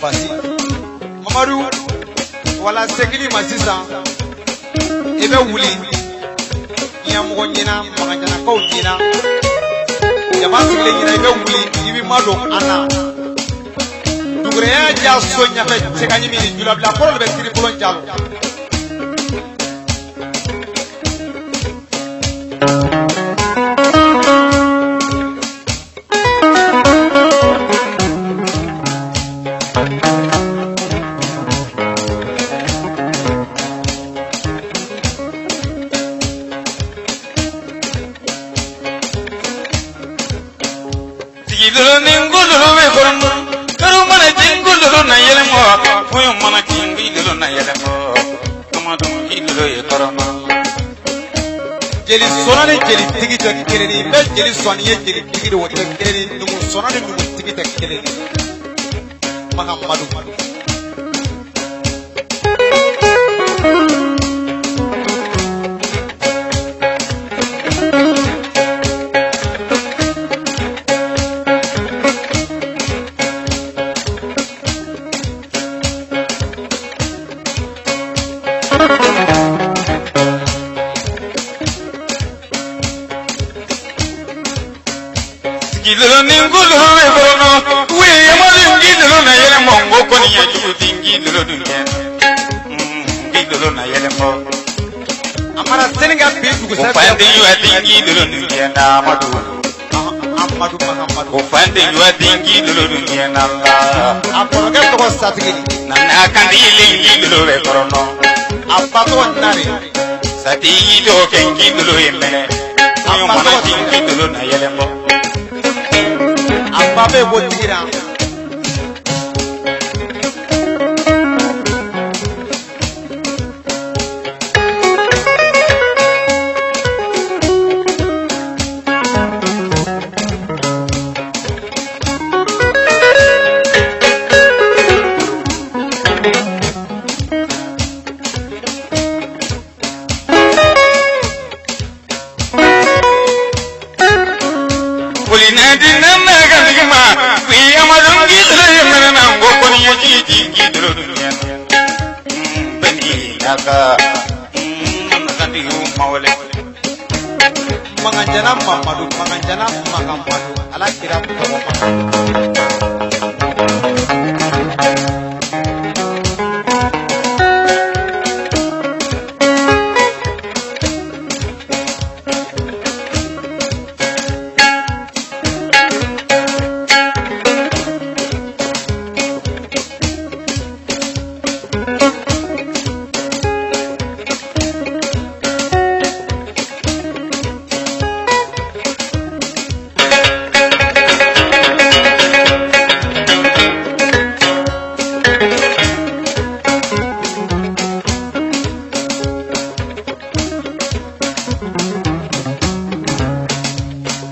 Basi Mamadu wala segili ma sisan i bɛ wuli ɲɛmɔgɔ ɲɛna makanjanakaw ɲɛna jama sigilen ɲɛna i bɛ wuli i b'i madon an na dugurɛya ja so ɲɛfɛ cɛ ka ɲimi julabila kɔrɔ de bɛ kiribulon jalo. Sigidolo ni ngololo bɛ kɔrɔn karo mana ji ngololo na yɛlɛmɔ foyi mana ji ngololo na yɛlɛmɔ amadu ngololo ye kɔrɔn. Jeli sɔnna ni jelitigi tɛ kelen ye, bɛɛ jeli sɔnni ye jelitigi de, o tɛ kelen ye, numu sɔnna ni numutigi tɛ kelen ye. Mahamadu. Sigidolo ni ngololo bɛ kɔrɔn we amadu ngololo na yɛlɛmɔ n ko kɔni ya jugu di ngololo dun kɛ ngololo na yɛlɛmɔ. A mana seni ka bi O dugusɛ fanden yu di ngololo dun kɛ na amadu. Amadu Mahamadu. O fanden yu di ngololo dun kɛ na la. A kɔrɔkɛ tɔgɔ Satigi. Nana kandi ngololo bɛ kɔrɔn. A ba tɔgɔ Nare. Satigi dɔ kɛ ngololo ye mɛnɛ. Foyi mana ji ngololo na yɛlɛmɔ. A ba bɛ yen ko Tigira. Kulinadi nana kanigima, amadu ngidolo ye mɛnɛ na n ko kɔni ye ji di ngidolo dun kɛ. Bɛnni naka, kandi mawale. Makanjana Mamadu, Makanjana Mahamadu, Ala kira tɔgɔ ma.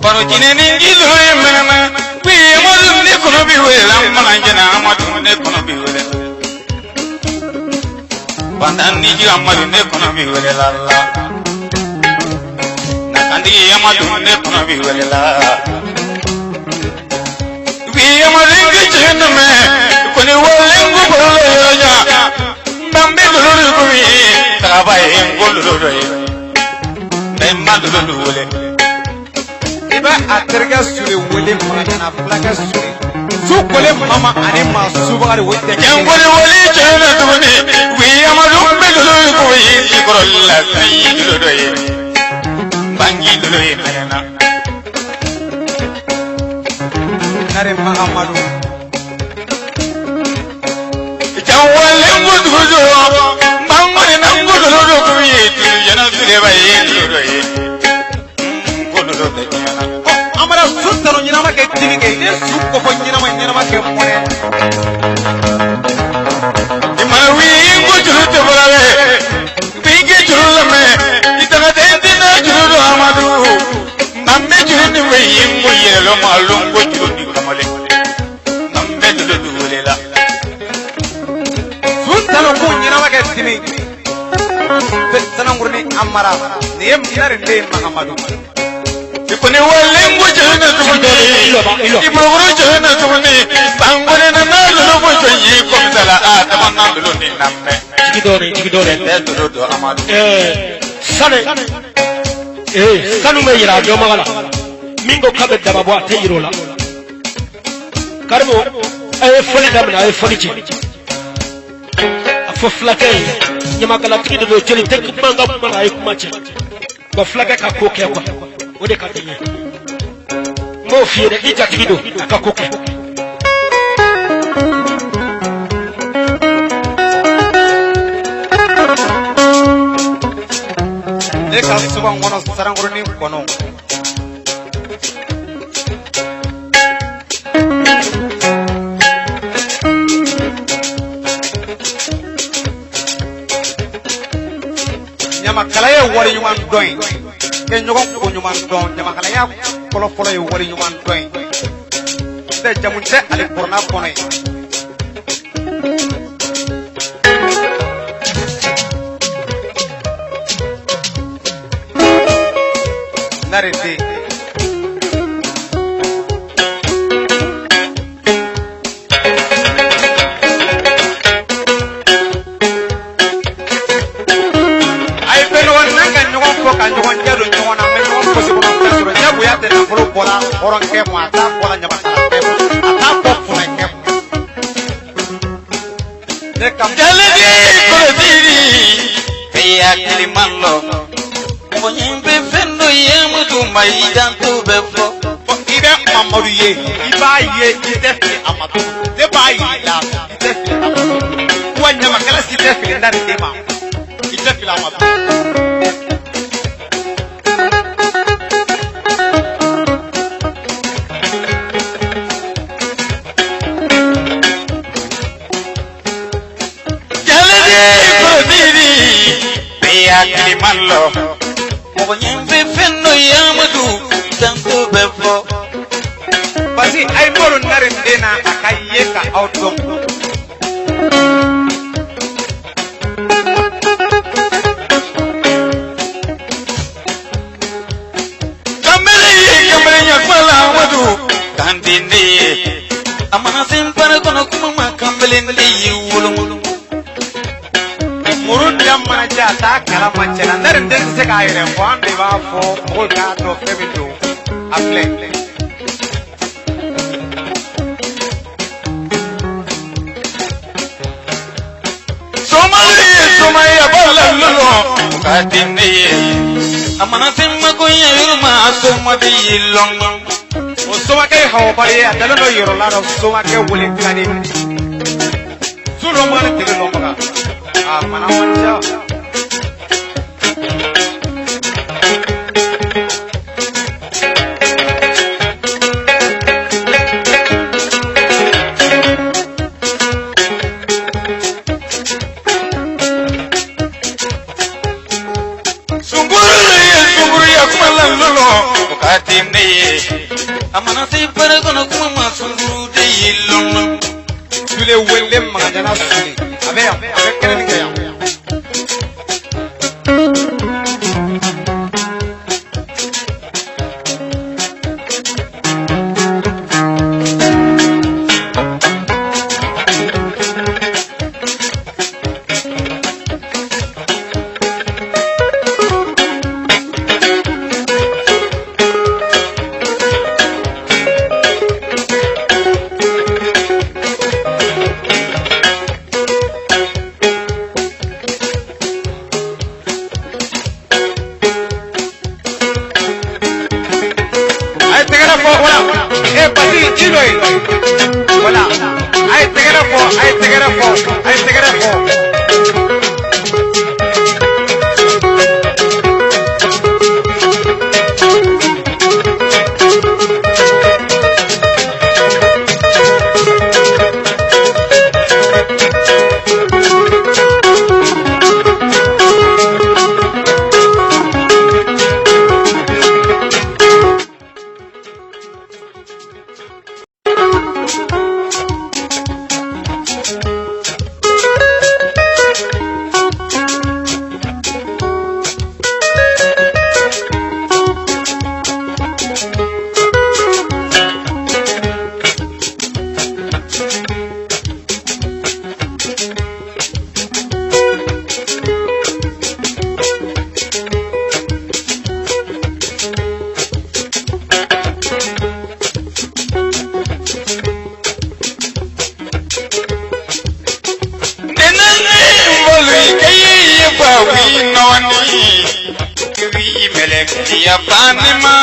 Baro jinɛ ni ngidolo ye mɛnɛ na, amadu ne kɔnɔ bi wele la, makanjana amadu ne kɔnɔ bi wele. Bandan ni ji amadu ne kɔnɔ bi wele la la. Nakandi amadu ne kɔnɔ bi wele la. Bi amadu ngi jɛnɛ mɛ, kɔni wale ngu bolo yɔrɔ jan. Nbambe lolo kumi, tagaba ye ngolo dɔ ye. Bɛɛ ma lolo wele. I bɛ a terikɛ Sule wele Makanjana fulakɛ Sule. Su kolen mama ani maa subagari o tɛ kelen ye. Jangoli wali jɛnɛ tuguni, wi amadu bɛ lolo ko ye jikɔrɔ la fɛn lolo dɔ ye. Bangi lolo ye mɛnɛ na. Nare Mahamadu. Jawale ngudugu bangoni na ngudulu do kumi tulu jana sireba ye lolo dɔ ye. Ngololo bɛ diɲɛ na. Ɔ an mana su tanu ɲɛnama kɛ dimi kɛ, ni su kɔfɔ ɲɛnama ɲɛnama kɛ mɔnɛ. I mana wi ngudulu tɛ bɔra dɛ, bi kɛ juru lamɛn, i taga tɛ n tɛna juru dɔn amadu. N'an bɛ juru ni wɛ ye n ko yɛlɛ ma lon ko juru ni kamalen. N'an bɛ lolo wele la. Su tanu k'u ɲɛnama kɛ dimi. Sanankurunin Amara, nin ye Nare den ye Mahamadu. I kɔni wale n ko jɛnɛ tuguni, i bolokɔrɔ jɛnɛ tuguni, bangoni nana lolo ko jɔn ɲi kɔmisa la a dama na dolo ni na mɛn. Jigi dɔɔni, jigi dɔɔni. Tɛ dolo dɔn Amadu. Sanu, sanu bɛ yira a dɔnbaga la. Min ko k'a bɛ daba bɔ, a tɛ yira o la. Karimu, a ye fɔli daminɛ, a ye fɔli cɛ. A fɔ fulakɛ ye, ɲamakalatigi de don, jeli tɛ kuma n ka kuma la, a ye kuma cɛ. Wa fulakɛ ka ko kɛ kuwa, o de ka di n ye. N b'o f'i ye dɛ, i jatigi don, a ka ko kɛ. Ne ka soba kɔnɔ sarankoronin kɔnɔ. Ɲamakala ye wari ɲuman dɔn ye, kɛ ɲɔgɔn ko ɲuman dɔn. Ɲamakalaya fɔlɔfɔlɔ ye wari ɲuman dɔn ye. Tɛ jamu tɛ ale kɔrɔna kɔnɔ ye. Nare den. A ye bɛɛ ɲɔgɔn n'an ka ɲɔgɔn fɔ ka ɲɔgɔn jɛ don ɲɔgɔn na, an bɛ ɲɔgɔn gosi kɔnɔ fɛn sɔrɔ. Jagoya tɛ nafolo bɔra hɔrɔnkɛ ma, a t'a bɔra ɲamakalakɛ ma, a t'a bɔ funɛkɛ ma. Ne ka Jalidi kɔlɔsili bɛɛ hakili man lɔ. Mɔgɔ ɲɛ bɛ fɛn dɔ ye muso ma i janto bɛ fɔ. I bɛ Mamadu ye, i b'a ye, i tɛ fili a ma tugun. Ne b'a yir'i la, i tɛ fili a ma tugun. Wa ɲamakala si tɛ fili Nare den ma, i tɛ fili a ma tugun. Jalidi kɔlɔsili bɛɛ hakili man lɔ. Mɔgɔ ɲɛ bɛ fɛn dɔ ye muso janto bɛ fɔ. Parce que a ye malo Nare den na, a ka ye ka aw dɔn. Kanbele ye kanbele ɲɛ la Amadu kan den de ye. A mana se n fana kɔnɔ kuma ma kanbele de y'i wolo. Muru diya mana diya, a t'a kalama cɛ la. Nare den tɛ se k'a yɛrɛ fɔ, an de b'a fɔ mɔgɔw k'a dɔn fɛn min don. A filɛ. Somali ye soma ye a b'a la lolo ka den de ye. A mana se mako ɲɛ yɔrɔ ma a soma de y'i lɔn. O somakɛ ye hawabali ye, a dalen don yɔrɔ la dɔ somakɛ wele ka di. Su lɔnbaga ni tile lɔnbaga. A mana man ca. Sunkuru ye sunkuru ye a kuma la lolo ka den de ye. A mana se fana kɔnɔ kuma ma sunkuru de y'i lɔn. Sule wele Magajana Sule. A bɛ yan, a bɛ kɛnɛni kɛ yan. A ye tɛgɛrɛ fɔ wala. E basi ji dɔ ye. Wala. A ye tɛgɛrɛ fɔ, a ye tɛgɛrɛ fɔ, a ye tɛgɛrɛ fɔ. Mɛlɛkɛ yafa ne ma.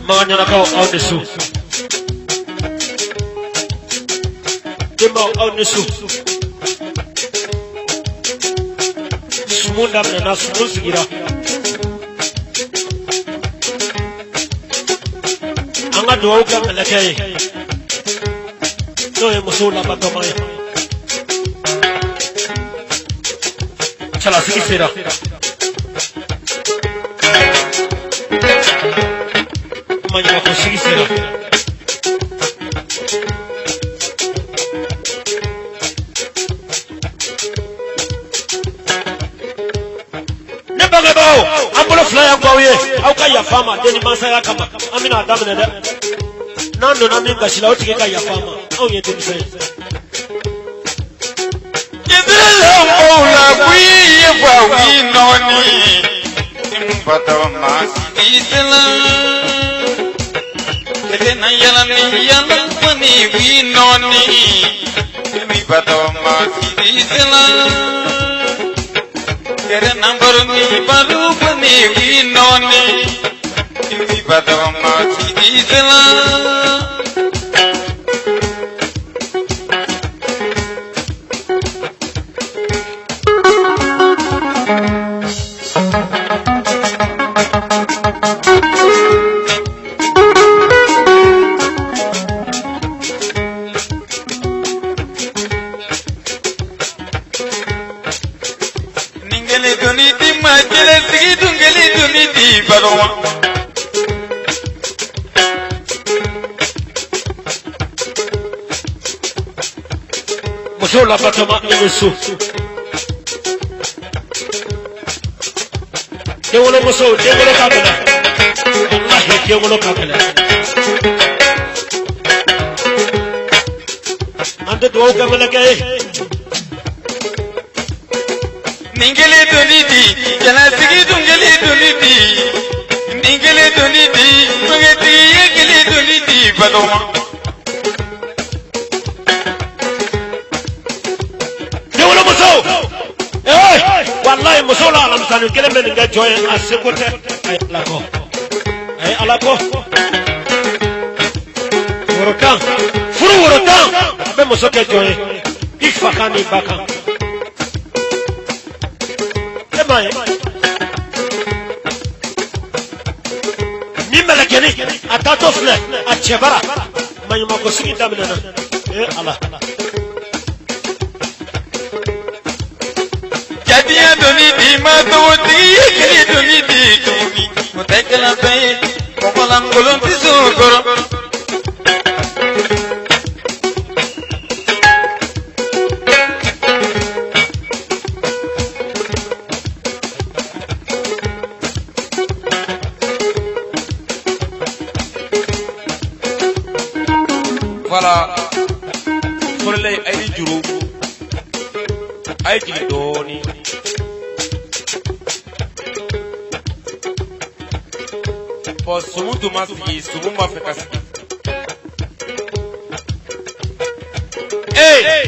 Maganyanakaw aw ni su. Denbaw aw ni su. Sumu daminɛna, sumu sigira. An ka dugawu kɛ mɛlɛkɛ ye, n'o ye musow labatɔma ye. Cɛlasigi sera. Maɲumako sigi sera. Ne bangebagaw, an bolo fila y'an k'aw ye, aw ka yafa an ma den ni mansaya kama. An bɛna a daminɛ dɛ. N'an donna min gasi la, o tigi ka yafa an ma. Anw ye denmisɛn ye. Musow labatɔma, i ni su. Denwolomusow, denwolo ka gɛlɛn. Walahi, denwolo ka gɛlɛn. An tɛ dugawu kɛ mɛlɛkɛ ye. Nin kelen doni di, jalatigi dun kelen doni di. Nin kelen doni di, bangetigi ye kelen doni di baloma. Denwolomusow, ee, walayi, musow la alamisani kelen bɛ nin kɛ jɔn ye, a seko tɛ. A ye Ala kɔ, a ye Ala kɔ. Woro 10, furu woro 10, a bɛ muso kɛ jɔn ye i fa kan n'i ba kan. E m'a ye ni mɛlɛkɛni a taatɔ filɛ a cɛbara maɲumanko sigi daminɛna. Ee Ala. Jadiya doni di ma togotigi ye kelen doni di tuguni o tɛ kɛla fɛn ye mɔgɔlankolon tɛ s'o kɔrɔ. Voilà. Fɔlɔla a ye juru a ye jigin dɔɔnin. Bɔn sumu tun ma sigi, sumu b'a fɛ ka sigi. Ee,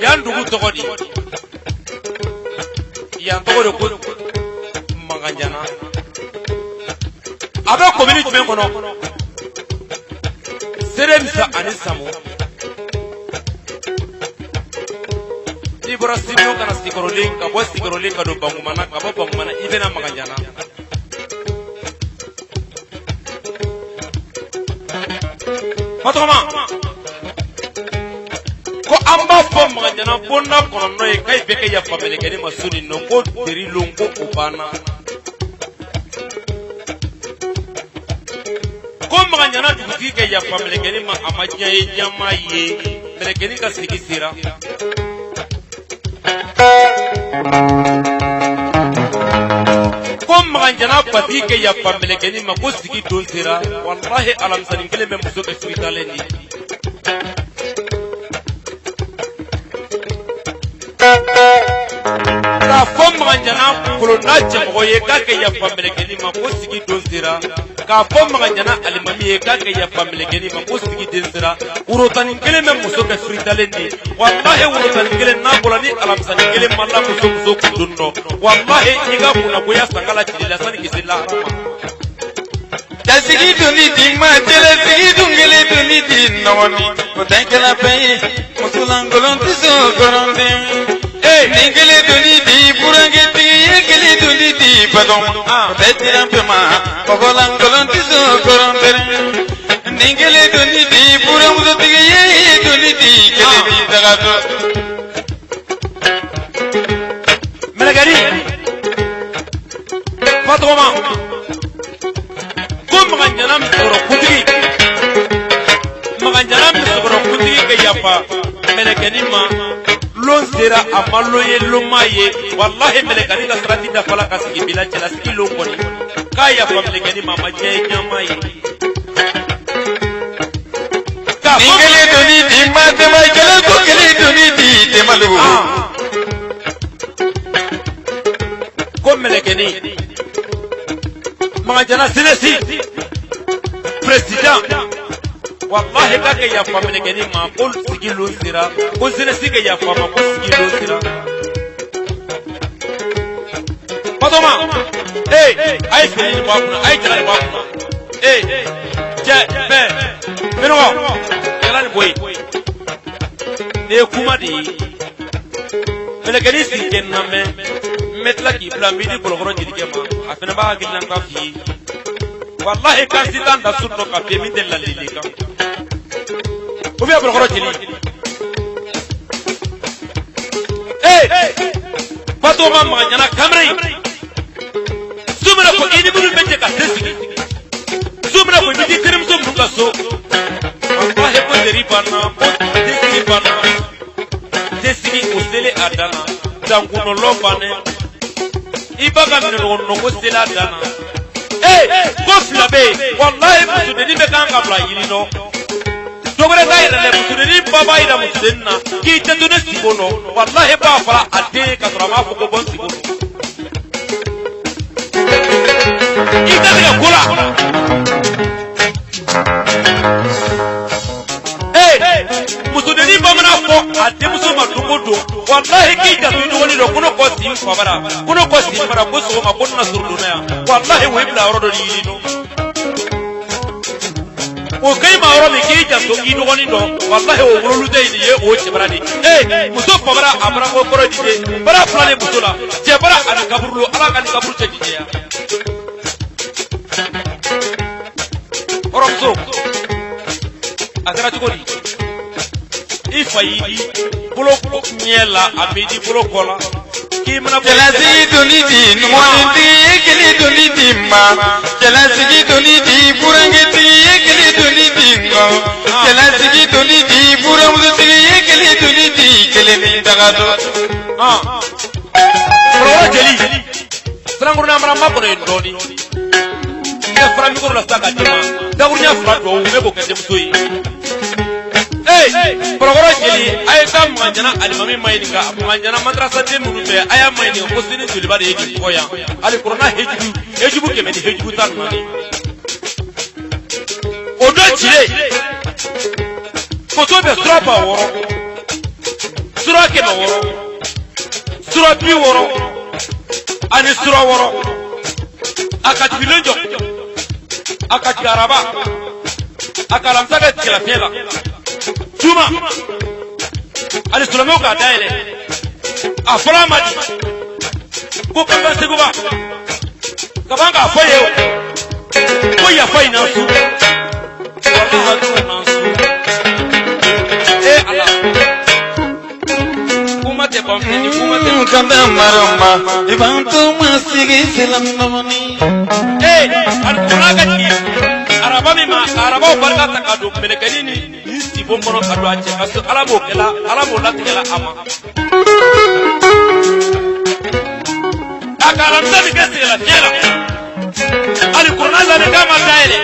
yan dugu tɔgɔ di? Yan tɔgɔ de ko Maganjana. A bɛ komini jumɛn kɔnɔ? Seremisa ani Samu. N'i bɔra Sibion ka na Sikɔrɔlen, ka bɔ Sikɔrɔlen ka don Bangumana, ka bɔ Bangumana i bɛna Maganjana. Batɔgɔma ko an b'a fɔ Maganjana bonda kɔnɔntɔn ye k'a bɛɛ kɛ yafa mɛlɛkɛnin ma su nin nɔ ko teri lon ko o banna. Ko Maganjana dugutigi kɛ yafa mɛlɛkɛnin ma, a ma diɲɛ ye ɲama ye mɛlɛkɛnin ka sigi sera. Ko Maganjana batigi kɛ yafa mɛlɛkɛnin ma ko sigi don sera. Walahi alamisanin kelen bɛ muso kɛ firitalen di. K'a fɔ Maganjana kolonda cɛmɔgɔ ye k'a kɛ yafa mɛlɛkɛnin ma ko sigi don sera. K'a fɔ Maganjana alimami ye k'a kɛ yafa mɛlɛkɛnin ma ko sigi den sera. Worotanin kelen bɛ muso kɛ firitalen di. Walahi worotanin kelen n'a bɔra ni alamisanin kelen ma la muso muso kun don dɔ. Walahi i ka kunnagoya sankala jigi la sani k'i se lahara ma. Jasigi doni di ma jɛlɛsigi dun kelen doni di nɔgɔni o tɛ kɛla fɛn ye musolankolon tɛ s'o kɔrɔ den. Ee Ni kelen doni di burankɛtigi ye kelen doni di batɔma o tɛ siran fɛn ma mɔgɔlankolon tɛ s'o kɔrɔ den. Ni kelen doni di buramusotigi ye doni di kelen di tagatɔ. Mɛlɛkɛnin Fatɔgɔma ko Maganjana musokɔrɔkuntigi, Maganjana musokɔrɔkuntigi kɛ yafa mɛlɛkɛnin ma lon sera a ma lon ye lon ma ye. Walahi mɛlɛkɛnin ka sarati dafala ka sigi bila cɛlasigi lon kɔni k'a yafa mɛlɛkɛnin ma, a ma diɲɛ ye ɲama ye. K'a Ni fɔ kelen doni di ma denba kelen ko kelen doni di denbalugu. Ko mɛlɛkɛnin Maganjana senesi président walahi k'a kɛ yafa mɛlɛkɛnin ma ko sigi lon sera, ko senesi kɛ yafa ma ko sigi lon sera. Batɔma ee a ye fini nin bɔ a kunna, a ye jala nin bɔ a kunna. Ee cɛ fɛn minɔgɔ jala nin bɔ yen, nin ye kuma de ye. Mɛlɛkɛnin sigi kɛ n lamɛn, n bɛ tila k'i bila n b'i di kɔlɔkɔrɔ jelikɛ ma, a fana b'a hakilinata f'i ye. Walahi kan si t'an da su dɔ ka fiyɛ min tɛ ladilikan o bɛ kɔlɔkɔrɔ jeli. Ee Batɔma Maganjana kamalen su mana ko i ni minnu bɛ jɛ ka te sigi, su mana ko i bɛ t'i terimuso minnu ka so, walahi ko teri banna, ko te sigi banna, te sigi o selen a dan na, dankunɔlɔ bannen i ba ka minɛnɔgɔ ko selen a dan na. Ee ko fila bɛ yen, walahi musodennin bɛ kan ka bila yiri nɔ dɔ wɛrɛ t'a yɛrɛ dɛ, musodennin ba b'a yira musodennin na k'i tɛ to ne siko nɔ. Walahi b'a fɔra a den ye k'a sɔrɔ a m'a fɔ ko bɔ n siko nɔ i tɛ se ka ko la. Ee musodennin bamanan fɔ a denmuso ma don o don, walahi k'i janto i dɔgɔnin dɔ ko ne kɔ sin fabara ko ne kɔ sin bara ko sɔgɔma ko ne na sɔrɔ donna yan, walahi o y'i bila yɔrɔ dɔ ni yiri nɔ. O k'i ma yɔrɔ min k'i janto i dɔgɔnin dɔ, walahi o wololu tɛ nin ye o cɛbara de ee muso fabara a bara ko kɔrɔ di bara fila de muso la cɛbara ani kaburu don. Ala ka nin kaburu cɛ jijɛya. Kɔrɔmuso, a kɛra cogo di? I fa y'i di bolo ɲɛ la, a m'i di bolo kɔ la k'i mana bɔ. Cɛlasigi doni di numɔnitigi ye kelen doni di ma. Cɛlasigi doni di burankɛtigi ye kelen doni di ngɔ. Cɛlasigi doni di buramusotigi ye kelen doni di kelen ni daga dɔ. Kɔrɔkɔrɔ jeli sirankuru mara ma kɔnɔ yen dɔɔni. N bɛ fara mikoro la sisan ka d'i ma dakuruɲɛ fila duwawu n bɛ k'o kɛ denmuso ye. Ee, kɔrɔkɔrɔ jeli, a ye taa Manjana alimami ma ɲininka. Manjana madrasaden minnu bɛ, a y'a ma ɲininka ko sini joliba de ye nin fɔ yan. Alikuranna hejubu hejubu 100 ni hejubu 14. O don cilen koto bɛ sura 6000, sura 600, sura 60 ani sura 6. A ka jigilen jɔ, a ka jigin araba, a ka alamisa kɛ tigɛlafiɲɛ la juma ani silamɛw k'a dayɛlɛ. A fɔra a ma di ko kankan seguba ka ban k'a fɔ ye o ko yafa in na su walahi na su. Ee Ala, kuma tɛ ban filɛ ni kuma tɛ. Kanda maroma ibantu masigi silamnamani. Ee, alikɔrɔla ka jigin araba min ma, ka arabaw barika ta ka don mɛlɛkɛnin ni nin sibon kɔnɔ ka don a cɛ ka so. Ala b'o kɛla, Ala b'o latigɛla a ma. A ka alamisa min kɛ sɛgɛnlafiɲɛ la, alikɔrɔla lamɛn k'a ma dayɛlɛ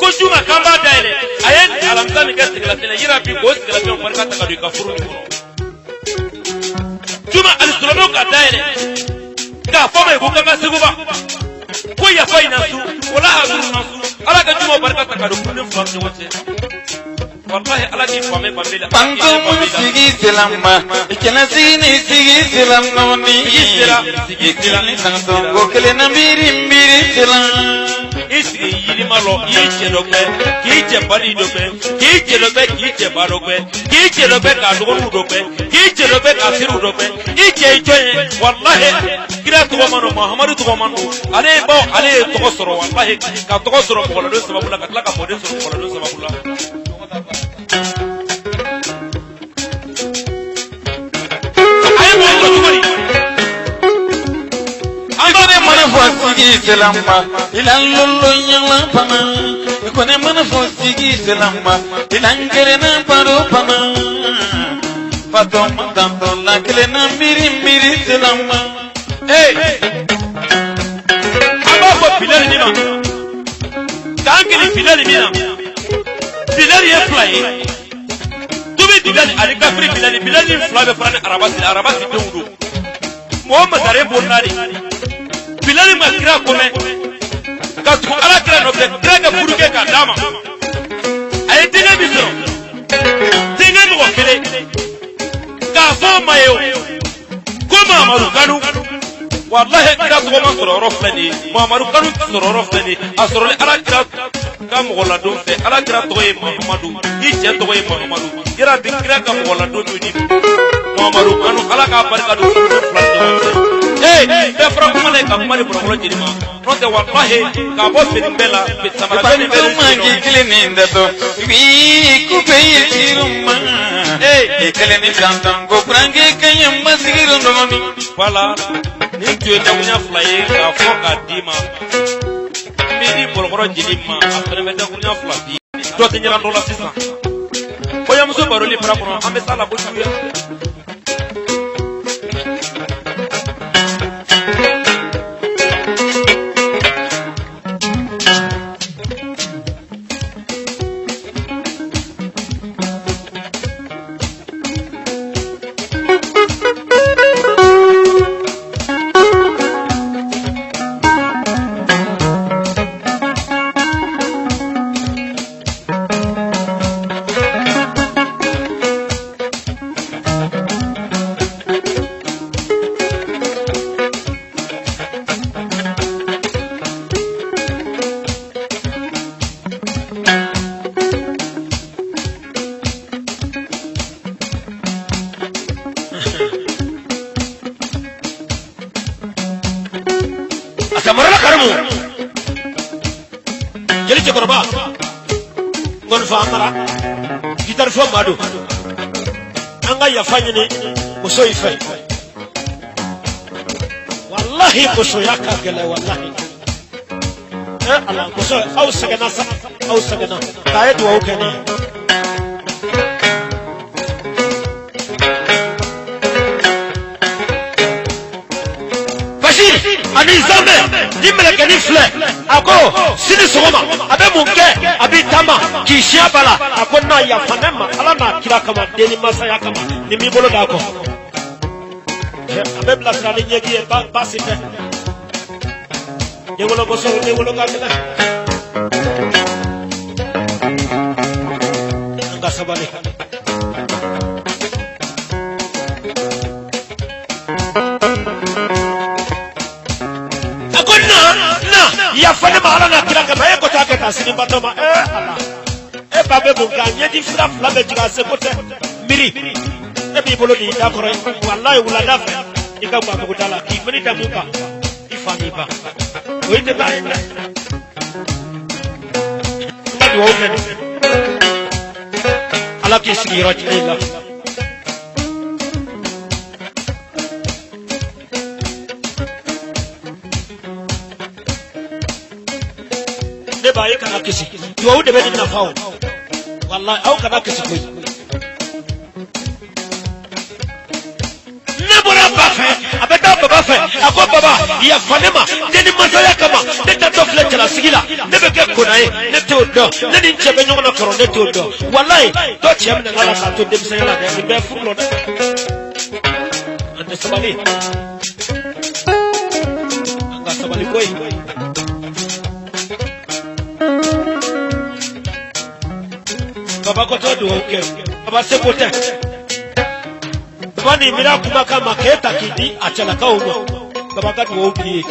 ko juma k'an b'a dayɛlɛ. A ye alamisa min kɛ sɛgɛnlafiɲɛ la, yira bi k'o sɛgɛnlafiɲɛ barika ta ka don i ka furu nin kɔnɔ. Juma alisilamɛw ka dayɛlɛ k'a fɔ ma ye ko k'an ka seguba ko yafa in na su wala hazuru na su. Ala ka juma barika ta ka don furu ni fila ni ɲɔgɔn cɛ. Walahi, Ala k'i faamɛ banbe la. Ala k'i Bantu ɲɛ banbe la. masigi silama cɛlasigi ni sigi silamnamani. Sigi sera, sigi sera. Ko kelen na miiri miiri silam. I sigi yirima lɔ, i y'i cɛ dɔ gbɛ k'i cɛ bali dɔ gbɛ k'i cɛ dɔ gbɛ k'i cɛ ba dɔ gbɛ k'i cɛ dɔ gbɛ k'a dɔgɔninw dɔ gbɛ k'i cɛ dɔ gbɛ k'a teriw dɔ gbɛ. I cɛ ye jɔn ye? Walahi, kira tɔgɔ ma nɔ, Mahamadu tɔgɔ ma nɔ. Ale ye baw, ale ye tɔgɔ sɔrɔ, walahi, ka tɔgɔ sɔrɔ mɔgɔladon sababu la, ka tila ka mɔden sɔrɔ mɔgɔladon sababu la. A ye mɔgɔ sɔrɔ cogo di? I kɔni mana fɔ sigi silama ilan lolo ɲala pana. I kɔni mana fɔ sigi silama ilan kelenna baro pana. Fatɔma tantɔ la kelenna miiri miiri silama. Ee, an b'a fɔ Bilali min ma k'an kili Bilali min na, Bilali ye fila ye, tobi Bilali ani kafiri Bilali. Bilali ni fila bɛ fara ni arabasi arabasi denw don. Mɔgɔ masaren bonna de Bilali ma kira kɔmɛ ka tugu Ala kira nɔfɛ, kira ka furu kɛ k'a d'a ma. A ye denkɛ min sɔrɔ, denkɛ mɔgɔ kelen k'a fɔ o ma ye o ko Mamadu Kanu. Walahi, kira tɔgɔ ma sɔrɔ yɔrɔ filɛ nin ye, Mamadu Kanu sɔrɔ yɔrɔ filɛ nin ye. A sɔrɔli Ala kira ka mɔgɔ ladon fɛ. Ala kira tɔgɔ ye Mahamadu, i cɛ tɔgɔ ye Mahamadu. Yala bi kira ka mɔgɔ ladon min di Mamadu Kanu, Ala k'a barika don furu fila ni ɲɔgɔn cɛ. Ee, bɛɛ fɔra kuma la ka kuma di bɔlɔbɔlɔ jeli ma, n'o tɛ walahi k'a bɔ fini bɛɛ la samara bɛɛ ni bɛɛ Bantu mangi kelen ni datɔ wi kupe ye siruma. Ee. I kelen ni tantan ko kurange kaɲɛ masigi dɔgɔnin. Wala nin tun ye dakuruɲa fila ye k'a fɔ k'a d'i ma. N bɛ di bɔlɔkɔrɔ jeli ma, a fana bɛ dakuruɲa fila di. Dɔ tɛ ɲaga dɔ la sisan. Kɔɲɔmuso baroli bara kɔnɔ, an bɛ s'a la kojugu ya. Samarala Karimu jeli cɛkɔrɔba ngɔnifɔ Amara gitari fɔ Madu an ka yafa ɲini muso in fɛ walahi musoya ka gɛlɛn walahi ɛ ala muso aw sɛgɛnna sa aw sɛgɛnna k'a ye dugawu kɛ ne ye. Bashir ani Zamɛ ni mɛlɛkɛnin filɛ a ko sini sɔgɔma a bɛ mun kɛ a b'i taama k'i sin a ba la a ko na yafa ne ma ala n'a kira kama den ni masaya kama ni m'i bolo d'a kɔ a bɛ bilasira ni ɲɛji ye baasi tɛ denwolomuso denwolo ka gɛlɛn an ka sabali. A ko na na yafa ne ma ala n'a kira kama e ko taa kɛ taa sini batɔma ee ala e ba bɛ mun kɛ a ɲɛji sira fila bɛ jigin a seko tɛ miiri e b'i bolo di i da kɔrɔ walayi wulada fɛ i ka gabugu da la k'i mini da mun kan i fa n'i ba o ye tɛ taa ye dɛ n ka dugawu kɛ nin ala k'i sigiyɔrɔ diya i la. Ne ba ye kana kasi dugawu de bɛ nin nafa o walayi aw kana kasi koyi ne bɔra ba fɛ a bɛ taa baba fɛ a ko baba yafa ne ma ne ni masaya kama ne taatɔ filɛ cɛlasigi la ne bɛ kɛ kona ye ne t'o dɔn ne ni n cɛ bɛ ɲɔgɔn na kɔrɔ ne t'o dɔn walayi dɔ cɛ minɛ la k'a to denmisɛnya la dɛ nin bɛɛ furu lɔ dɛ an tɛ sabali an ka sabali koyi. Baba ko t'o dugawu kɛ baba seko tɛ baba nin miiri kumakan ma k'e ta k'i di a cɛlakaw ma baba ka dugawu b'i ye.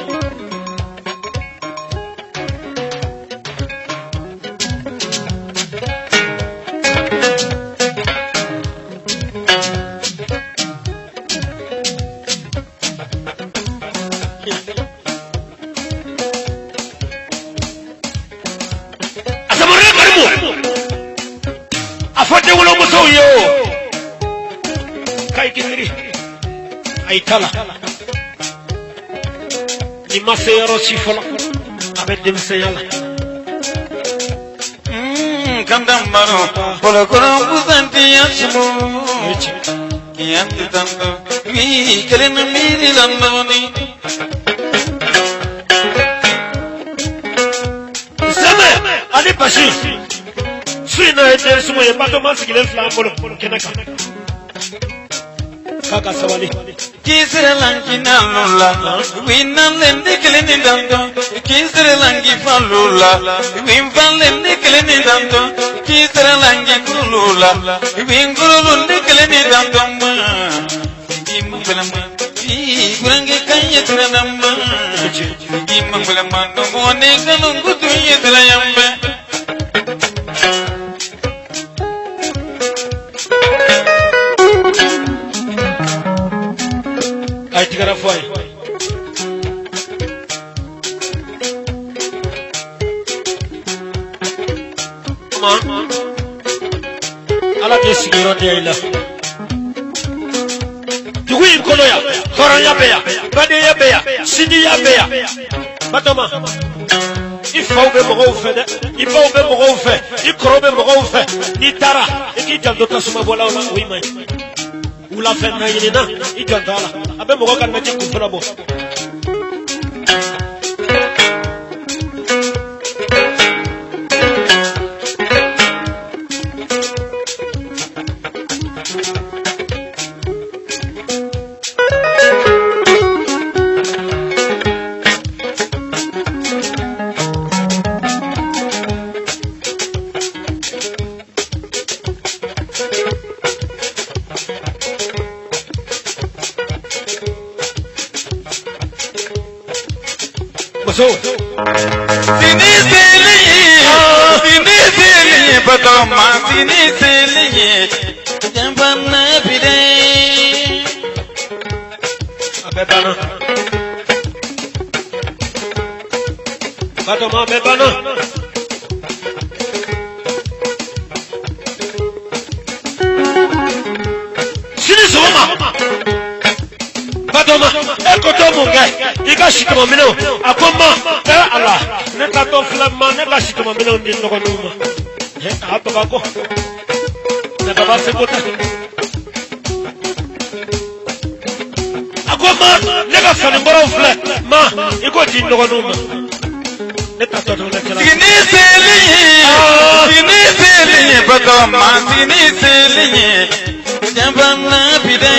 Asamore Karimu a fɔ denwolomusow ye o k'a k'i miiri a y'i ta la nin ma se yɔrɔ si fɔlɔ a bɛ denmisɛnya la. Kanda maro bolokoro busantiya sumu yanti tando mi kelen miiri landoni. Sɛmɛ ani Basi su in na ye den sumu ye batoma sigilen filɛ an bolo kɛnɛ kan k'a ka sabali. Kisere langi nalola, winalen de kelen ni danto. Kisere langi falola, winfalen de kelen ni danto. Kisere langi kulola, winkululu de kelen ni danto ma. Imangbalama, igurange kanye tiranamba. Imangbalama, nomone kanungu tunye tirayambe. A ye tigɛrɛ fɔ a ye. Kuma ala k'i sigiyɔrɔ diya i la. Dugu in kɔnɔ yan hɔrɔnya bɛ yan badenya bɛ yan sinjiya bɛ yan batɔma i faw bɛ mɔgɔw fɛ dɛ i baw bɛ mɔgɔw fɛ i kɔrɔw bɛ mɔgɔw fɛ n'i taara i k'i janto tasumabɔlaw la o y'i ma ye wulafɛ naɲinina i janto a la a bɛ mɔgɔ ka naji kunfɔlɔ bɔ. Muso. Sini seli sini seli batoma sini seli janfana bide. A bɛɛ banna. Batoma bɛɛ banna. Sini sɔgɔma Batoma e ko to mun kɛ i ka sitɔmɔminɛw a ko ma ɛ ala ne taatɔ filɛ ma ne ka sitɔmɔminɛw di n dɔgɔninw ma a baba ko ne baba seko tɛ a ko ma ne ka fani kɔrɔw filɛ ma i k'o di n dɔgɔninw ma ne taatɔ don ne kɛra. Sini seli ye, sini seli ye, Batoma sini seli ye, jabana bidɛ,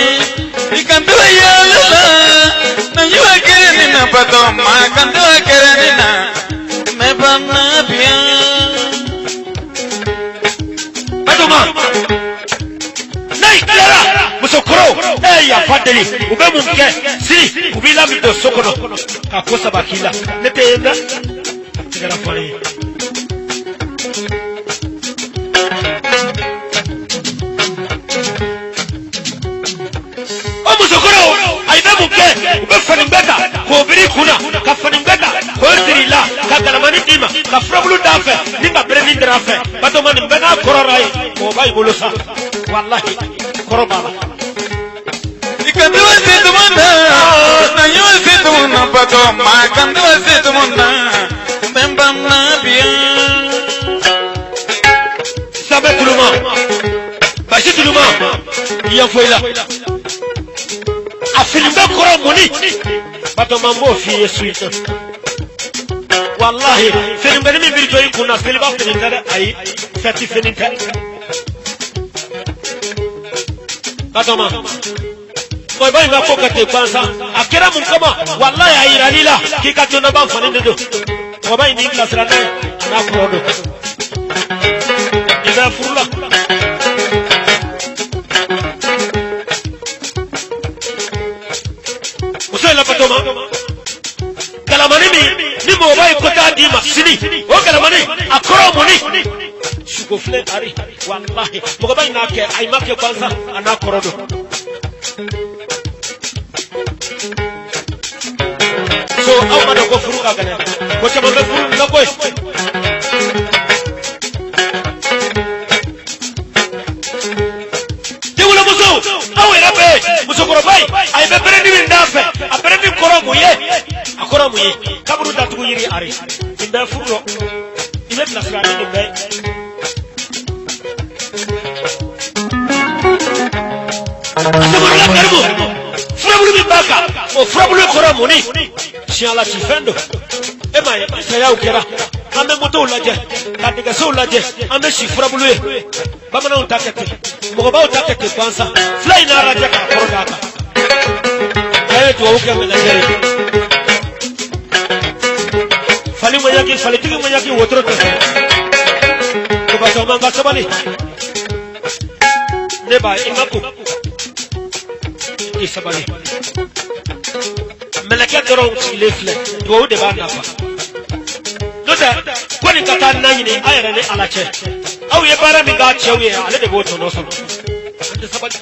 i kan to yɛlɛ la, na yiwa kɛrɛ nin na Batoma kan to kɛrɛ nin na, mɛ bana biya. Batoma n'a y'i tilara musokɔrɔw e ye yafa deli u bɛ mun kɛ sini u b'i lamini don so kɔnɔ ka ko saba k'i la ne tɛ yen dɛ a tigɛra fɔ ne ye. O musokɔrɔw ayi bɛ mun kɛ u bɛ fani bɛɛ ta k'o biri i kun na ka fani bɛɛ ta k'o siri i la ka galamani d'i ma ka furabulu d'a fɛ ni ka berenin d'a fɛ Batoma nin bɛɛ n'a kɔrɔ ra ye mɔgɔ b'a bolo sa walahi kɔrɔ b'a la. I kan to se tuma na, na yiwa se tuma na, Batoma kan to se tuma na, mɛ bana biya. Sanbɛ tuluma basi tuluma yan fɔ i la a fini bɛ kɔrɔ mɔni Batoma n b'o f'i ye su in na walahi finibɛni min b'i jɔ i kun na seliba fini tɛ dɛ ayi fɛti fini tɛ Batoma mɔgɔba in ka ko ka ten gansan a kɛra mun kama walahi a yiral'i la k'i ka don laban fani de don mɔgɔba in n'i bilasira n'a ye a n'a kɔrɔ don i bɛ furu la. Muso in la Batoma galamani min ni mɔgɔba ye ko taa d'i ma sini o galamani a kɔrɔ mɔni suko filɛ ari walahi mɔgɔba in n'a kɛ ayi ma kɛ gansan a n'a kɔrɔ don. So aw ma dɔn ko furu ka gɛlɛn ko caman bɛ furu nin na koyi. Denwolomuso aw yɛrɛ bɛ musokɔrɔba in a bɛ berenin min d'a fɛ a berenin kɔrɔ mun ye a kɔrɔ mun ye kaburu datugu yiri ari nin bɛɛ furu rɔ i bɛ bilasira ni nin bɛɛ ye. Asamorola karimu furabulu min b'a kan o furabulu kɔrɔ mun ni siɲɛla ci fɛn don e m'a ye ni sayaw kɛra an bɛ motow lajɛ ka nɛgɛsow lajɛ an bɛ si furabulu ye bamananw ta kɛ ten mɔgɔbaw ta kɛ ten gansan fila in n'a lajɛ k'a kɔrɔ d'a kan a ye dugawu kɛ mɛlɛkɛ ye fali ŋɔɲaki falitigi ŋɔɲaki wotoro tɛ sɔrɔ o b'a sɔrɔ man ka sabali ne ba i ma ko i sabali mɛlɛkɛ dɔrɔn sigilen filɛ dugawu de b'a nafa n'o tɛ ko nin ka taa na ɲini a yɛrɛ ni ala cɛ aw ye baara min k'a cɛw ye ale de b'o tɔnɔ sɔrɔ an tɛ sabali.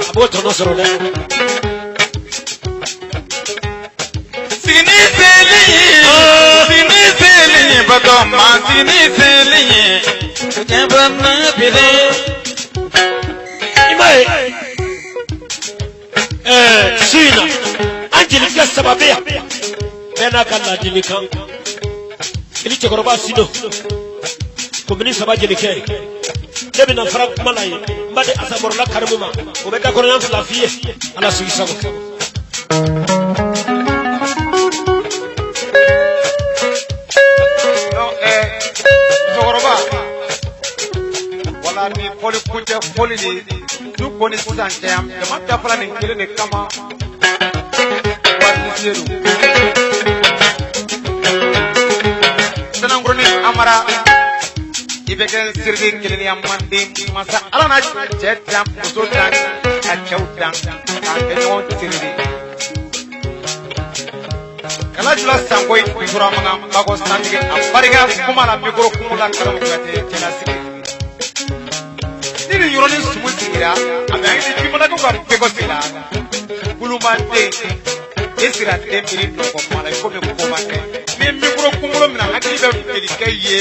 A b'o tɔnɔ sɔrɔ dɛ. Sini seli ye, sini seli ye, Batoma sini seli ye, jabana bidɛ. I m'a ye ɛɛ su in na an jelikɛ saba bɛ yan bɛɛ n'a ka ladilikan jeli cɛkɔrɔba sido komini saba jelikɛ ne bɛna fara kuma la yen n b'a di asamɔrɔla karimu ma o bɛ dakɔrɔnya fila f'i ye ala sigi sago. Musokɔrɔba wala ni fɔli kuncɛ fɔli de du ko ni sisan cɛ yan jama dafara nin kelen de kama waati se don Sanankoronin Amara i bɛ kɛ siridi kelenya manden masa ala na cɛ dan muso dan ka cɛw dan k'a kɛ ɲɔgɔn siridi. Kala jula sanko turamagan bakɔ santigi a barika kuma la mikoro kumu la kalamu kuyate cɛlasigi ni nin yɔrɔnin sumu sigira a bɛ hakili jimalakaw ka pekɔ sigi la gulumaden e sira den miiri nɔgɔ kuma la i komi ko ma kɛ ni mikoro kunkolo minɛ hakili bɛ jelikɛ ye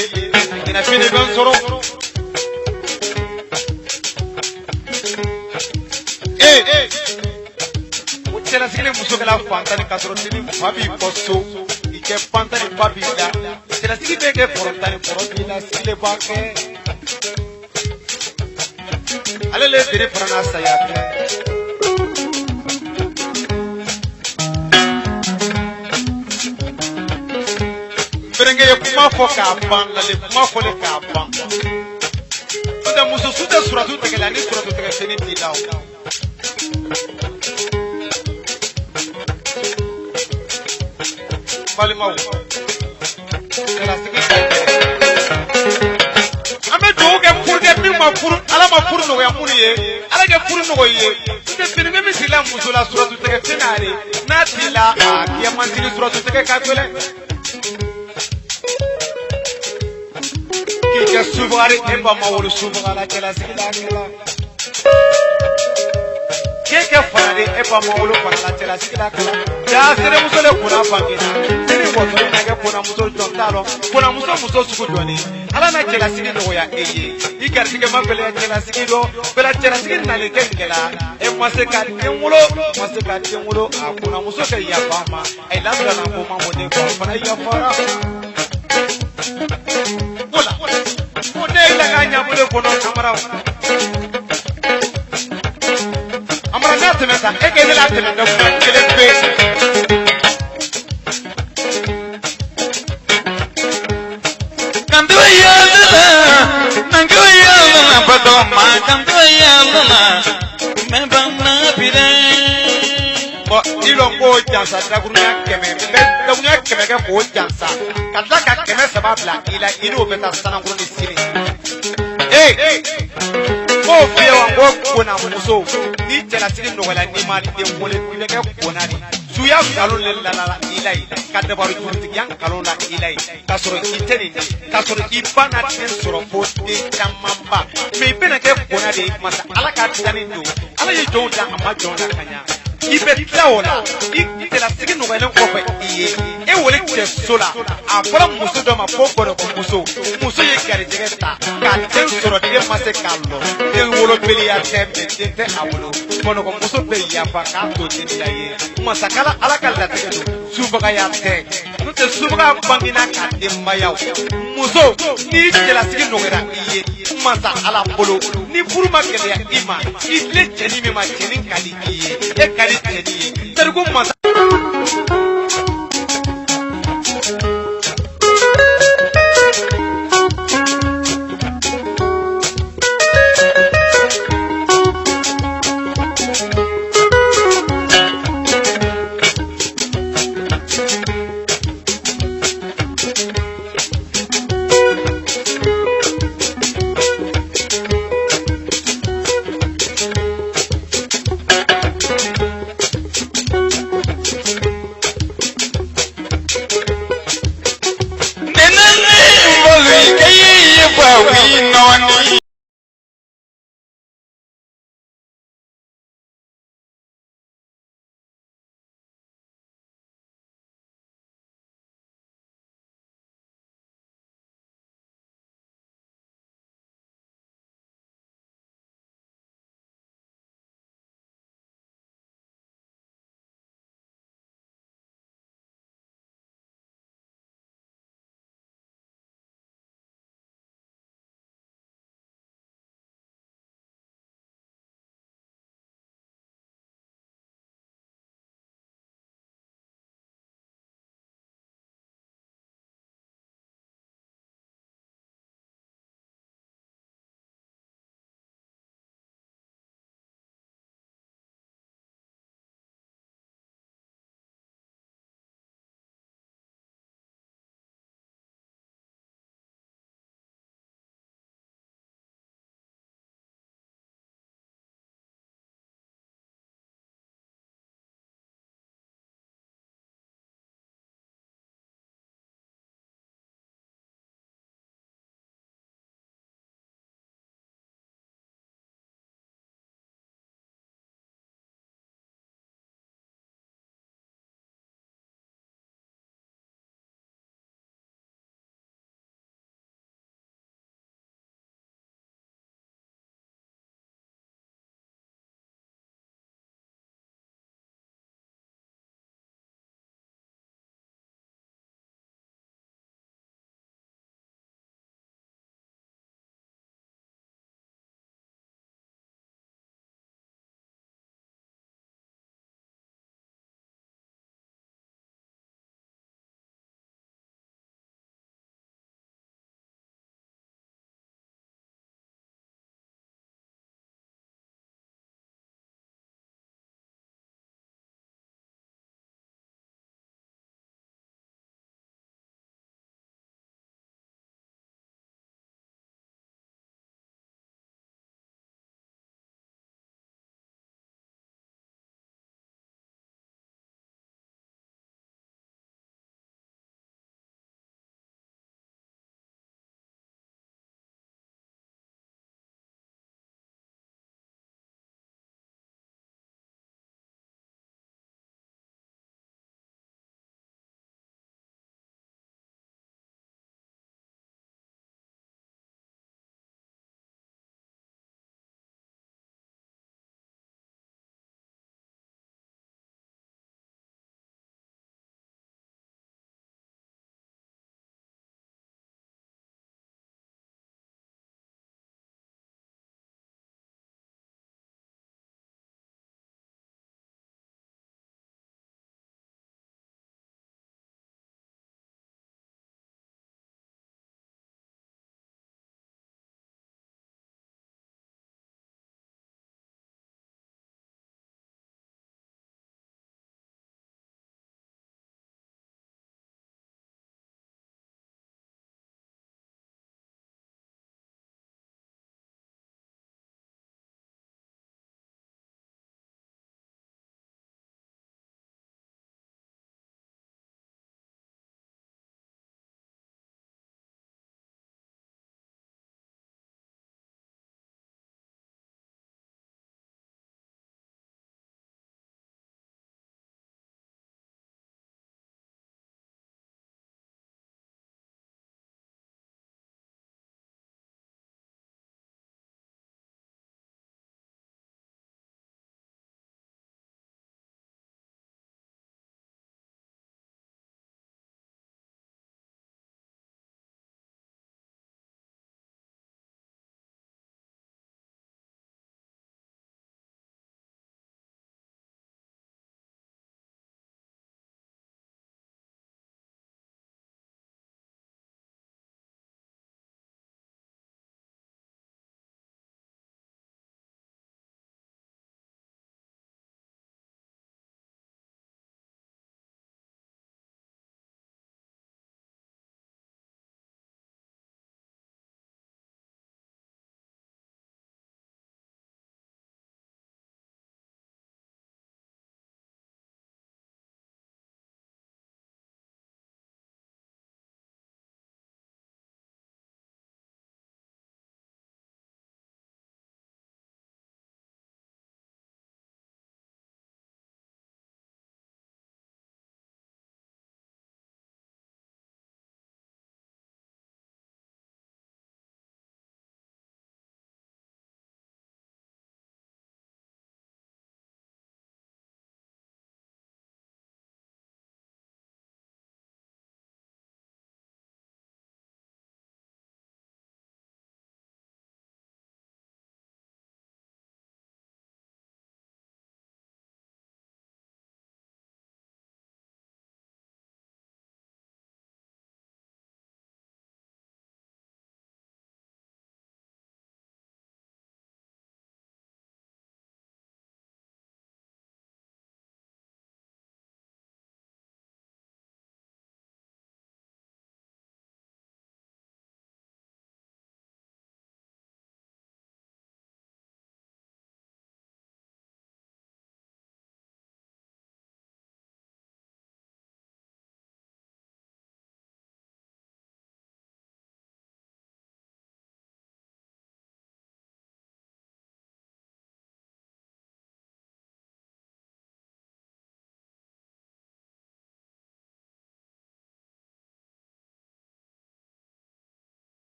ɲɛnafin bɛ n sɔrɔ. Ee o cɛlasigi ni muso kɛla fantan ni k'a sɔrɔ denni fa b'i bɔ so i kɛ fantan ni ba b'i la cɛlasigi bɛ kɛ kɔrɔtan ni kɔrɔ b'i la sigi b'a kɛ ale le deri fana n'a saya kɛ. Berenkɛ ye kuma fɔ k'a ban lale kuma fɔlen k'a ban. N'o tɛ muso su tɛ suratu tɛgɛ la ni suratu tɛgɛ fini t'i la o. Balimaw, cɛlasigi ka gɛlɛn. An bɛ dugawu kɛ furukɛ min ma furu Ala ma furu nɔgɔya minnu ye Ala kɛ furu nɔgɔya i ye. N'o tɛ finikɛ min sirila muso la suratu tɛgɛ fini ale n'a t'i la a k'i man sigi suratu tɛgɛ ka gɛlɛn. K'i kɛ subagari e ba ma wolo subaga la cɛlasigi la kɛla. K'e kɛ fana de e ba ma wolo fana la cɛlasigi la kɛla. Jaa seremuso le kunna bangena sini wɔtɔ i na kɛ kunnamuso jɔn t'a lɔn kunnamuso muso sugu jɔn Ala na cɛlasigi nɔgɔya e ye i garisɛgɛ ma gɛlɛya cɛlasigi dɔ bɛla cɛlasigi nalen kɛ gɛlɛya e ma se ka den wolo ma se ka den wolo a kunnamuso kɛ yafa ma a ye labila na ko ma mɔden ko a fana yafara. Wala ko ne ye la ka ɲabolo kɔnɔ Amara Amara n'a tɛmɛ sa e k'e ne la tɛmɛ ne kuma kelen pe. Bɔn i lɔn ko jansa dakurunya 100 n bɛ dakurunya 100 kɛ k'o jansa ka tila ka 300 bila i la i n'o bɛ taa sanankoro ni sini. Ee n b'o f'i ye wa n ko kona muso ni cɛlasigi nɔgɔyara n'i ma den wolo i bɛ kɛ kona de suya nkalon le lala i la yen ka dabari jurutigiya nkalon la i la yen k'a sɔrɔ i tɛ nin ye k'a sɔrɔ i ba na den sɔrɔ fo den camanba mɛ i bɛna kɛ kona de ye masa Ala ka danni don Ala ye jɔnw dan a ma jɔn lakanya i bɛ tila o la i cɛlasigi nɔgɔyalen kɔfɛ i ye e wele cɛ so la a fɔra muso dɔ ma ko bɔrɔkɔmuso muso ye garijɛgɛ ta k'a den sɔrɔ den ma se k'a lɔ den wolobaliya tɛ mɛ den tɛ a bolo bɔnɔgɔmuso bɛ yafa k'a to den ye masakala Ala ka latigɛ don subagaya tɛ n'o tɛ subaga bangena ka denbayaw muso n'i cɛlasigi nɔgɔyara i ye masa Ala bolo ni furu ma gɛlɛya i ma i tilen cɛni min ma cɛni ka di i ye e ka di cɛni ye tari ko masa.